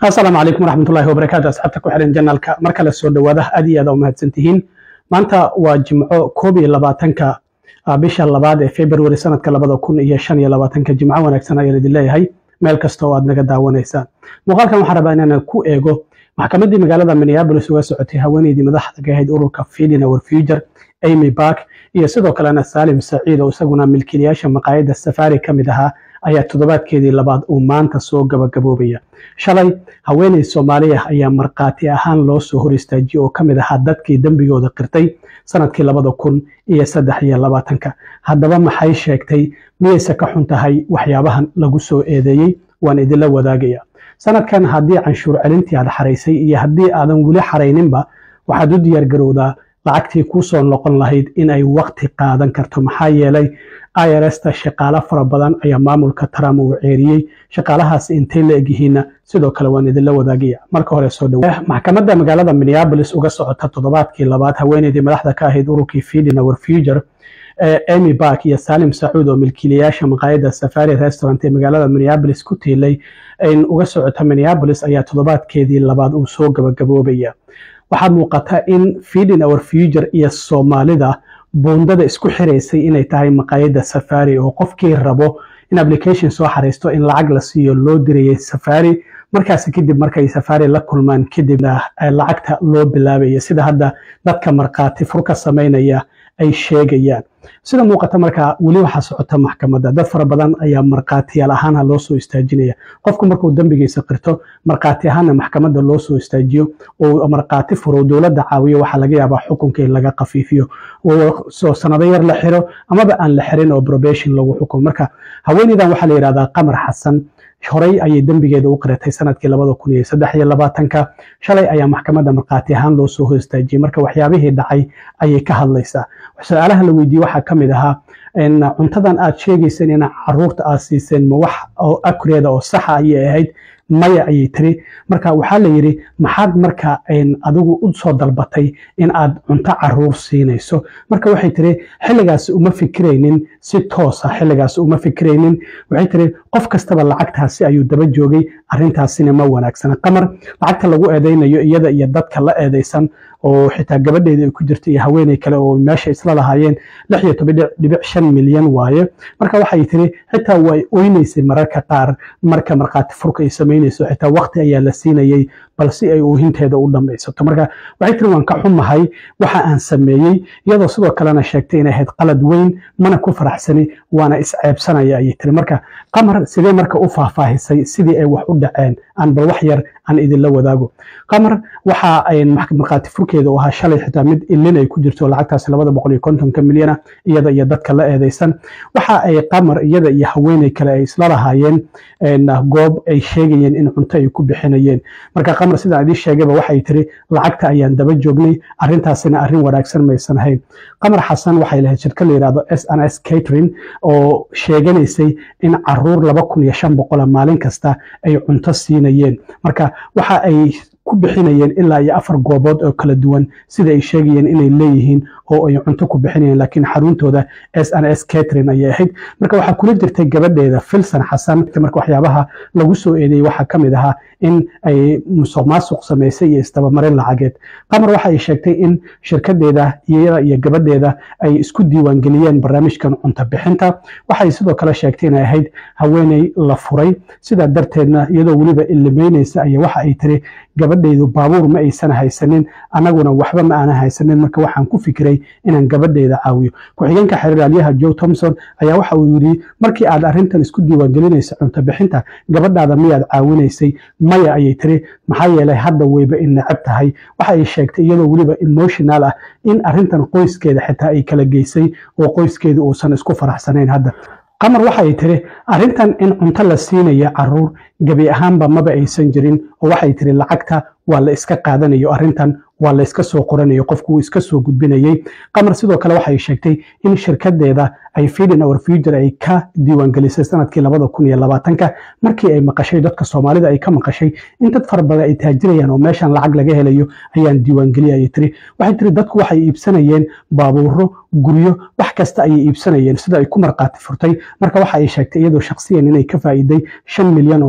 Asalaamu calaykum waraxmatullahi wabarakaatu. Asxaabta ku xiran channelka, mar kale soo dhowaada. Aad iyo aad u mahadsantihiin. Maanta waa Jimco, 21-ka bisha labaad ee February, sanadka 2025. Jimco wanaagsan ayaan idin leeyahay meel kasta oo aad naga daawanaysaan. Muuqaalkan waxaan rabaa inaan ku eego maxkamaddii magaalada Minneapolis uga socotay haweeneydii madaxda ka ahayd ururka Feeding Our Future, Amy Park, iyo sidoo kalena Salim Saciid oo isaguna milkiilayaasha maqaayadda Safari ka mid ahaa, ayaa toddobaadkeedii labaad uu maanta soo gabagaboobaya. Shalay haweeney Soomaaliya ayaa markhaati ahaan loo soo hor istaajiyey oo ka mid ahaa dadkii dembigooda qirtay sanadkii 2023-ka. Haddaba maxay sheegtay? Miyayse ka xun tahay waxyaabahan lagu soo eedeeyey? Waan idinla wadaagaya. Sanadkan haddii canshuur celintii aad xaraysay iyo haddii aadan weli xarayninba, waxaad u diyaargarowdaa lacagtii kuu soo noqon lahayd in ay waqti qaadan karto, maxaa yeelay IRS-ta shaqaalo fara badan ayaa maamulka Trump uu ceeriyey. Shaqaalahaasi intay la egyihiinna sidoo kale waan idinla wadaagaya. Marka hore soo dhawa. Maxkamadda magaalada Minneapolis uga socota toddobaadkii labaad haweeneydii madaxda ka ahayd ururkii Feeding Our Future, Amy Park, iyo Salim Sacuud oo milkiilayaasha maqaayadda Safari Restaurant ee magaalada Minneapolis ku tiilay uga socota Minneapolis, ayaa toddobaadkeedii labaad uu soo gabagaboobaya. Waxaa muuqata in Feeding Our Future iyo Soomaalida buundada isku xiraysay inay tahay maqaayadda Safari, oo qofkii rabo in application soo xaraysto in lacag la siiyo loo dirayay Safari. Markaasi kadib markay Safari la kulmaan kadibna lacagta loo bilaabaya, sida hadda dadka markhaati fur ka samaynaya ay sheegayaan. Sida muuqata markaa weli waxaa socota maxkamadda. Dad fara badan ayaa markhaatiyaal ahaana loo soo istaajinaya. Qofku markuu dembigiisa qirto, markhaati ahaana maxkamadda loo soo istaajiyo oo markhaati furo, dowladda caawiyo, waxaa laga yaabaa xukunka in laga khafiifiyo oo soo sanado yar la xiro amaba aan la xirin oo probation lagu xukumo. Marka haweeneydan waxaa la yidhahdaa Qamar Xasan. Horey ayay dembigeeda u qiratay sanadkii 2023-ka. Shalay ayaa maxkamadda markhaati ahaan loo soo hor istaajiyey. Marka waxyaabihii dhacay ayay ka hadlaysaa. Su-aalaha la weydiiyey waxaa ka mid ahaa: cuntadan aad sheegayseen in caruurta aad siiseen, ma wax oo accurate oo saxa ayay ahayd? Maya, ayay tiri. Marka waxaa la yidhi: maxaad marka adigu u soo dalbatay in aad cunto caruur siinayso? Marka waxay tiri xilligaasi uma fikiraynin si toosa, xilligaasi uma fikiraynin. Waxay tiri qof kastaba lacagtaasi ayuu daba joogay, arrintaasina ma wanaagsana. Qamar lacagta lagu eedeynayo, iyada iyo dadka la eedeysan oo xitaa gabadheeda ay ku jirta iyo haweeney kale oo meesha isla lahaayeen, 16.5 milyan waaye. Marka waxay tiri xitaa way oynaysay mararka qaar marka markhaati furka ay samaynayso, xitaa waqti ayaa la siinayay bal si ay oohinteeda u dhammaysato. Marka waxay tiri waan ka xumahay waxa aan sameeyey, iyadoo sidoo kalena sheegtay inay ahayd qalad weyn, mana ku faraxsani, waana isceebsanaya, ayay tiri. Marka Qamar sidee marka u faahfaahisay sidii ay wax u dhaceen? Aan bal wax yar aan idinla wadaago. Qamar waxa ay markhaati furkeeda u ahaa shalay xitaa mid ilin ay ku jirto. Lacagtaasi 250-ka milyana iyada iyo dadka la eedeysan, waxa ay Qamar iyada iyo haweeney kale ay isla lahaayeen goob ay sheegayeen in cunto ay ku bixinayeen. Marka Qamar, sidaan idiin sheegayba, waxay tiri lacagta ayaan daba joognay, arrintaasina arrin wanaagsan maysan ahayn. Qamar Xasan waxay lahayd shirkad la yidhahdo S N S Catering oo sheeganaysay in caruur 2500 maalin kasta ay cunto siinayeen. Marka waxa ay ku bixinayeen ilaa iyo afar goobood oo kala duwan, sida ay sheegayeen inay leeyihiin oo ay cunto ku bixinayeen, laakiin xaruntooda S N S Catering ayay ahayd. Marka waxaa kula jirtay gabadheeda Filsan Xasan. Marka waxyaabaha lagu soo eedeeyey waxaa ka mid ahaa in ay musuq maasuq samaysay iyo isdabamarin lacageed. Qamar waxa ay sheegtay in shirkadeeda iyada iyo gabadheeda ay isku diiwaangeliyeen barnaamijkan cunto bixinta. Waxay sidoo kale sheegtay inay ahayd haweeney la furay, sidaa darteedna iyadoo weliba ilimeynaysa ayaa waxa ay tiri gabadhaydu baabuur ma aysan haysanin, annaguna waxba ma aanan haysanin, marka waxaan ku fikiray inaan gabadhayda caawiyo. Ku-xigeenka xeeralyaha Joe Thompson ayaa waxa uu yidhi: markii aad arrintan isku diiwaangelinaysa cunto bixinta, gabadhaada miyaad caawinaysay? Maya, ayay tiri, maxaa yeelay hadda wayba in necab tahay. Waxa ay sheegtay iyadoo weliba emotional ah in arrintan qoyskeeda xitaa ay kala geysay oo qoyskeedu uusan isku faraxsanayn hadda. Qamar waxa ay tiri arrintan in cunto la siinaya caruur gebi ahaanba maba aysan jirin, oo waxay tiri lacagta waa la iska qaadanayo, arrintan waa la iska soo qoranayo, qofku uu iska soo gudbinayay. Qamar sidoo kale waxay sheegtay in shirkadeeda ay Feeding Our Future ay ka diiwaangelisay sanadkii 2020-ka, markii ay maqashay dadka Soomaalida ay ka maqashay in dad fara badan ay taajirayaan oo meeshan lacag laga helayo ayaan diiwaangeliyay, ayay tiri. Waxay tiri dadku waxay iibsanayeen baabuuro. Guryo, wax kasta ayay iibsanayeen, sida ay ku marqaati furtay. Marka waxa ay sheegtay iyadoo shakhsiyan inay ka faa'iiday $5 milyan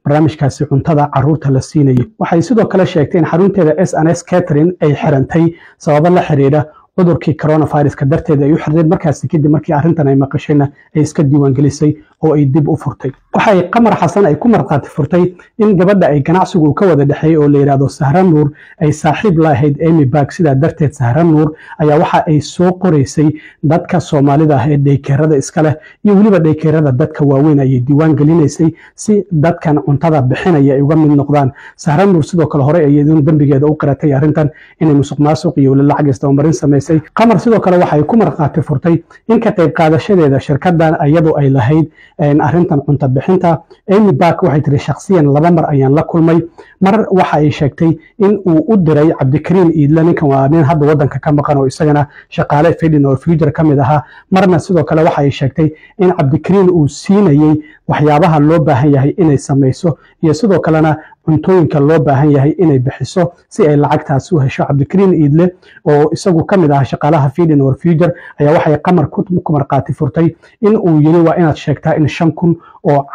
barnaamijkaasi cuntada caruurta la siinayay. Waxay sidoo kale sheegtay in xarunteeda S&S Catering ay xirantay sababo la xiriira cudurkii coronaviruska darteed ay u xirneed. Markaasi kadib markii arrintan ay maqashayna, ay iska diiwaangelisay oo ay dib u furtay. Waxay Qamar Xasan ay ku markhaati furtay in gabadha ay ganacsigu uu ka wada dhexeeyey oo la yidhaahdo Sahra Nuur ay saaxiib la ahayd Amy Bark. Sidaa darteed Sahra Nuur ayaa waxa ay soo qoraysay dadka Soomaalida ah ee daycareada iska leh iyo weliba daycareada dadka waaweyn ayay diiwaan gelinaysay, si dadkan cuntada bixinaya ay uga mid noqdaan. Sahra Nuur sidoo kale hore ay iyaduna dembigeeda u qiratay arrintan, inay musuq maasuq iyo weli lacag isdabamarin samaysay. Qamar sidoo kale waxay ku markhaati furtay in ka qayb qaadashadeeda shirkadan iyadoo ay lahayd arrintan cunto bixinta, Amy Bark waxay tiri shakhsiyan laba mar ayaan la kulmay. Mar waxa ay sheegtay in uu u diray Cabdikariim Iidle. Ninkan waa nin hadda waddanka ka maqan oo isagana shaqaale Feeding Our Future ka mid ahaa. Marna sidoo kale waxa ay sheegtay in Cabdikariim uu siinayey waxyaabaha loo baahan yahay inay samayso iyo sidoo kalena cuntooyinka loo baahan yahay inay bixiso si ay lacagtaasi u hesho. Cabdikariim Iidle oo isagu ka mid ah shaqaalaha Feeding Our Future ayaa waxay Qamar ku marqaati furtay in uu yiri, "Waa inaad sheegtaa in 5,000 oo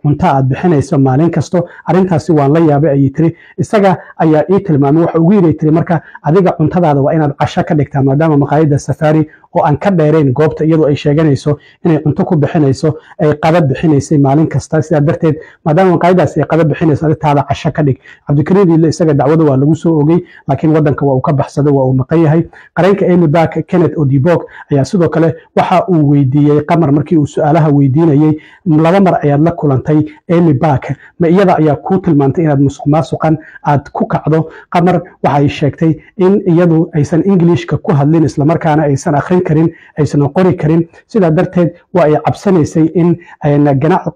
cunto aad bixinayso maalin kasto." "Arrintaasi waan la yaabay," ayay tiri. "Isaga ayaa ii tilmaamay." Waxa ugu yiri, tiri, "Marka adiga cuntadaada waa inaad casho ka dhigtaa," maadaama maqaayadda Safari oo aan ka dheerayn goobta iyadoo ay sheeganayso inay cunto ku bixinayso ay qada bixinaysay maalin kasta. "Sidaa darteed, maadaama maqaayadaasi ay qada bixinayso, aditaada casho ka dhig." Cabdikariim Iile isaga dacwada waa lagu soo ogey, laakiin wadanka waa uu ka baxsaday, waa uu maqan yahay. Qareenka Amy Bark, Kenneth Odibok, ayaa sidoo kale waxa uu weydiiyey Qamar markii uu su-aalaha weydiinayey, "Laba mar ayaad la kulantay Amy Bark, ma iyada ayaa kuu tilmaantay inaad musuq maasuqan aad ku kacdo?" Qamar waxay sheegtay in iyadu aysan Ingiliishka ku hadlin, islamarkaana aysan akhrin karin, aysan qori karin. Sidaa darteed waa ay cabsanaysay in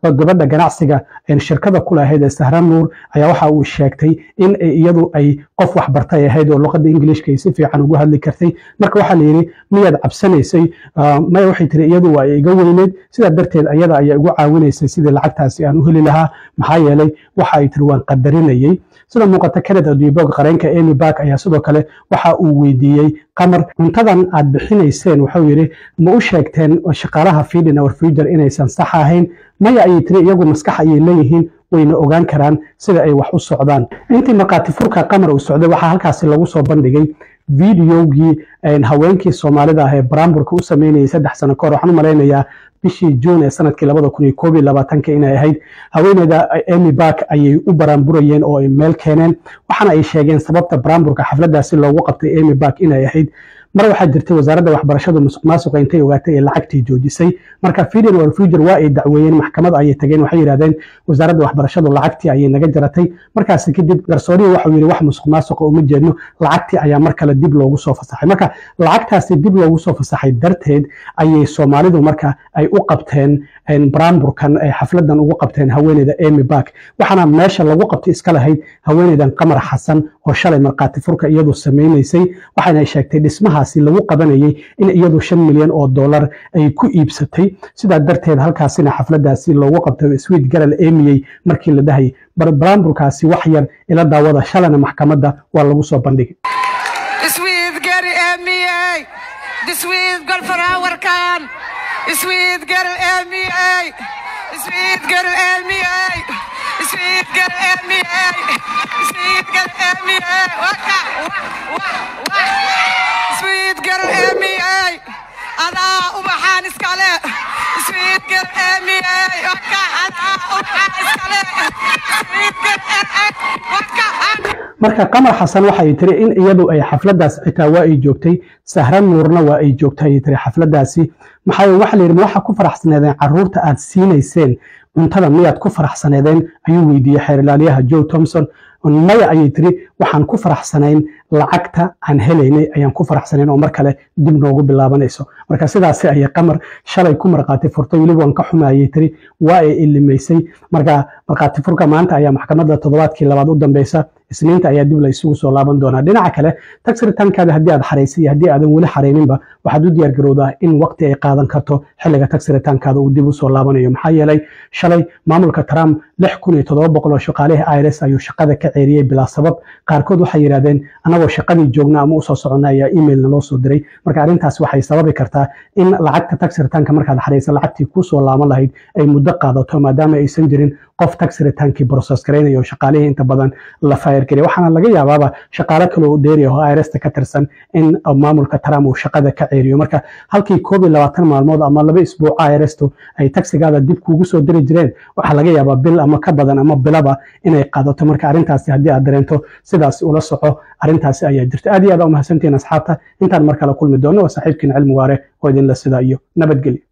gabadha ganacsiga shirkada ku lahayd ee Sahra Nuur ayaa waxa uu sheegtay in iyadu ay qof waxbartay ahayd oo luqadda Ingiliishka ay si fiican ugu hadli kartay. Marka waxaa la yidhi, "Miyaad cabsanaysay?" "Maya," waxay tiri, "iyadu waa iga weyneyd. Sidaa darteed ayada ayaa igu caawinaysay sidii lacagtaasi aan u heli lahaa, maxaa yeelay," waxa ay tiri, "waan qadarinayay." Sida muuqata, Kenneth Odibog, qareenka Amy Bark, ayaa sidoo kale waxa uu weydiiyey Qamar, "Cuntadan aad bixinayseen," wuxuu yidhi, "ma u sheegteen shaqaalaha Feeding Our Future inaysan sax ahayn?" "Maya," ayay tiri, "iyagu maskax ayay leeyihiin, wayna ogaan karaan sida ay wax u socdaan." Intii markhaati furka Qamar uu socday, waxaa halkaasi lagu soo bandhigay videogii haweenkii Soomaalida ah ee baraamburka u sameynayay 3 sano kahor. Waxaan u malaynayaa bishii Juun ee sanadkii 2021-ka inay ahayd. Haweeneyda Amy Bark ayay u baraamburayeen oo ay meel keeneen, waxaana ay sheegeen sababta baraamburka xafladaasi loogu qabtay Amy Bark inay ahayd mar waxaa jirtay wasaaradda waxbarashadu musuq maasuqa intay ogaatay ee lacagtii joojisay. Marka Feeding Our Future waa ay dacweeyeen, maxkamad ayay tageen. Waxay yidhahdeen, "Wasaaradda waxbarashadu lacagtii ayay naga jaratay." Markaasi kadib garsoorihii waxau yidhi, "Wax musuq maasuqa uma jeedno." Lacagtii ayaa mar kale dib loogu soo fasaxay. Marka lacagtaasi dib loogu soo fasaxay darteed ayay Soomaalidu marka ay u qabteen baraamburkan, ay xafladan ugu qabteen haweeneyda Amy Bark. Waxaana meesha lagu qabtay iska lahayd haweeneydan Qamar Xasan oo shalay markhaati furka iyadu samaynaysay. Waxaana sheegtay dhismahaasi lagu qabanayay in iyadu $5 milyan ay ku iibsatay. Sidaa darteed halkaasina xafladaasi loogu qabtay "Sweet Girl Amyyey" markii la dhahayay. Baraamburkaasi wax yar ila daawada. Shalana maxkamadda waa lagu soo bandhigay. Sweet girl Amy, the sweet girl flowerkan. Sweet girl Amy, sweet girl Amy, sweet girl Amy, sweet girl Amy. Waka wa wa wa. Sweet girl Amy, adaa ubaxaan iskale. Sweet girl Amy, waka adaa ubaxaan iskale. Sweet girl waka. Marka Qamar Xasan waxay tiri in iyadu ay xafladaas xitaa waa ay joogtay, Sahra Nuurna waa ay joogtay, ayay tiri xafladaasi. Maxaa waxa la yidhi, "Ma waxaa ku faraxsaneedeen caruurta aad siinayseen cuntada? Miyaad ku faraxsaneedeen?" ayuu weydiiyey xeer ilaaliyaha Joe Thompson. "Maya," ayay tiri, "waxaan ku faraxsanayn lacagta aan helaynay ayaan ku faraxsanayn oo mar kale dib noogu bilaabanayso." Marka sidaasi ayay Qamar shalay ku markhaati furtay. "Weliba waan ka xumaayay," tiri, "waa ay ilimaysay." Marka markhaati furka maanta ayaa maxkamadda toddobaadkii labaad u dambeysa. Isniinta ayaa dib la isugu soo laaban doonaa. Dhinaca kale, tax returnkaada haddii aad xaraysay iyo haddii aadan weli xarayninba, waxaad u diyaar garowdaa in waqti ay qaadan karto xilliga tax returnkaada uu dib u soo laabanayo. Maxaa yeelay, shalay maamulka Trump 6,700 oo shaqaalihii IRS ayuu shaqada ka ceeriyey bilaa sabab. Qaarkood waxay yidhahdeen, "Annagu Annagoo shaqadii joogna ama usoo soconna ayaa email naloo soo diray. Marka arrintaas waxay sababi kartaa in lacagta tax returnka markaad xaraysa lacagtii kusoo laaban lahayd ay muddo qaadato, maadaama aysan jirin qof tax returnkii process garaynayo oo shaqaalihii inta badan la fire gareeyay. Waxaana laga yaabaaba shaqaale kale oo dheeri ah oo IRS-ta ka tirsan in maamulka Trump uu shaqada ka ceeriyo. Marka halkii 21 maalmood ama 2 isbuuc IRS-tu ay taxigaada dib kuugu soo diri jireen, waxaa laga yaabaa bil ama ka badan ama bilaba inay qaadato. Marka arrintaasi haddii aad dareento, sidaas ula soco, arrintaasi ayaa jirta. Aad iyo aad u mahadsantihiin, asxaabta. Intaan mar kale kulmi doono, waa saaxiibkiin Cilmi Waare oo idinla sidaa iyo nabadgelyo.